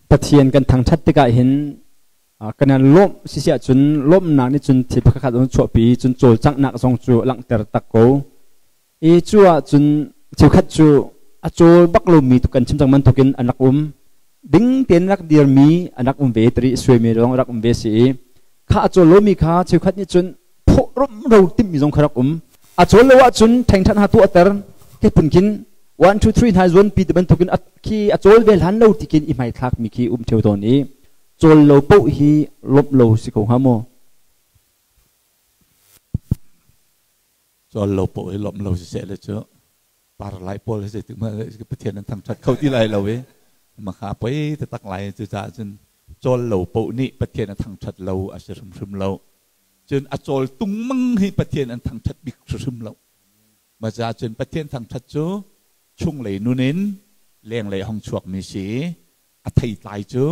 Pathian kan thangṭhat tikah hin kan i lawmh sisi ahcun lawmhnak nih cun thil pakhat zong chuahpi cun cawlcanghnak zong cu langhter tak ko. I cu ahcun cheukhat cu a cawl bak lomi tu kan chim cang bantukin an rak um. Ding tein rak dirmi an rak um ve tari suaimi zong rak um ve si i kha a cawl lomi kha cheukhat nih cun phawh rumro timmi zong kha rak um. A cawl lo ahcun ṭhengṭhan ha tuahter ke phun khin 1 2 3 hna zuan pi ti bantukin khi a cawl ve hlan lo ti khin i hmaithlak mi khi um theo tawn i cawl lo poh hi lawmh lo si ko hnga maw? Cawl lo poh hi lawmh lo si seh le cu par lai pawl hi zeitik hmanh Pathian an thangṭhat kho ti lai lo i makha poi taktak lai. Cucaah cun cawl lo poh nih Pathian a thangṭhat lo a si hrimhrim lo. Cun a cawl tungmang hi Pathian an thangṭhat bik hrimhrim lo. Maca cun Pathian thangṭhat cu chunglei nun in lenglei hong chuakmi si i a theitlai cu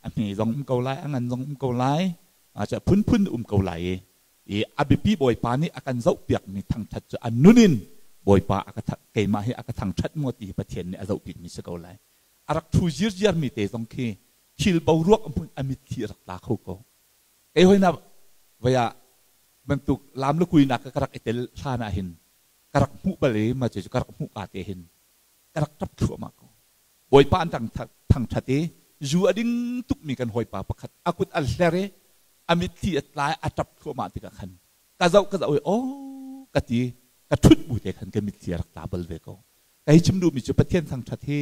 a hme zong um ko lai, a ngan zong um ko lai, a phunphun um ko lai i a biapi Bawipa nih a kan zohpiakmi thangṭhat cu a nun in Bawipa a ka keimah hi a ka thangṭhat maw ti hi Pathian nih a zohbikmi si ko lai. A rak ṭhu zirziarmi te zong khi thil boruak a hmun a mitthli a rak tla kho ko. Kei hoi na voi ah bantuk lam le kuinak ka rak i tel hlan ah hin ka rak hmuh bal i ma cu ka rak hmuh ka te hin ka rak ṭap thluahmah ko. Bawipa an thangṭhat i zu a ding tukmi kan hawipa pakhat a kut a hler i a mitthli a tla i a ṭap thluahmah tikah khan ka zoh ka zoh i aw ka ti, ka ṭhut bu te khan ka mitthli a rak tla bal ve ko. Ka hi chim duhmi cu Pathian thangṭhat hi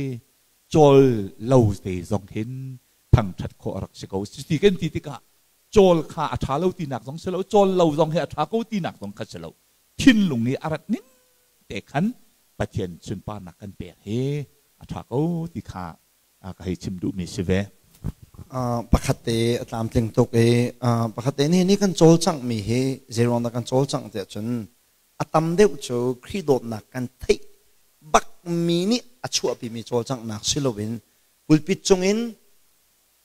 cawl lo te zong hin thangṭhat khawh a rak si ko. Cuti kan ti tikah cawl kha a ṭha lo tinak zong si lo, cawl lo zong hi a ṭha ko tinak zong kha si lo. Thinlung i a rat ning te khan Pathian sunparnak kan pek hi a ṭha ko ti kha ka hei chim duhmi si ve. Pakhat te a tlamtling tuk i pakhat te nih ni kan cawlcanghmi hi zeiruang dah kan cawlcangh tiah cun a tam deuh cu Khrih dawtnak kan theih bakmi nih a chuahpimi cawlcanghnak si loin pulpit cungin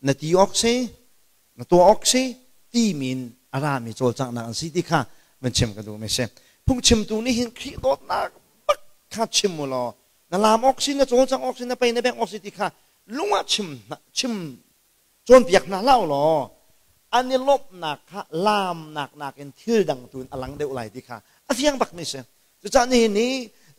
na ti awk si, na tuah awk si timi in a rami cawlcanghnak an si ti kha van chim ka duhmi si. Phungchimtu nih hin Khrih dawtnak bak kha chim u law na laam awk si, na cawlcangh awk si, na pei na bengh awk si ti kha lung ah chim chim cawnpiak hna hlah u law an i lawmhnak kha laamnak nakin thil dang tu in a lang deuh lai ti kha a fiang bakmi si. Cucaah nihin ni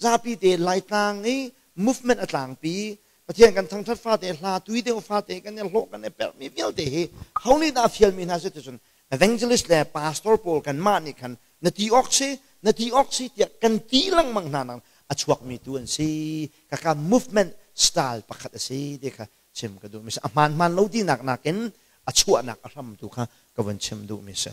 zapi te Laitlang i movement a tlangpi Pathian kan thangṭhat fate, hla tui deuh fate kan i hlawh kan i perhmi vialte hi ho nih dah a fialmi hna si ticun evangelist le pastor pawl kanmah nih khan na ti awk si, na ti awk si tiah kan ti lengmang hna nang a chuakmi tu an si. Kaka movement style pakhat a si ti kha chim ka duhmi si. A hmaan hmaan lo tinak nakin a chuahnak a hram tu kha ka vun chim duhmi si.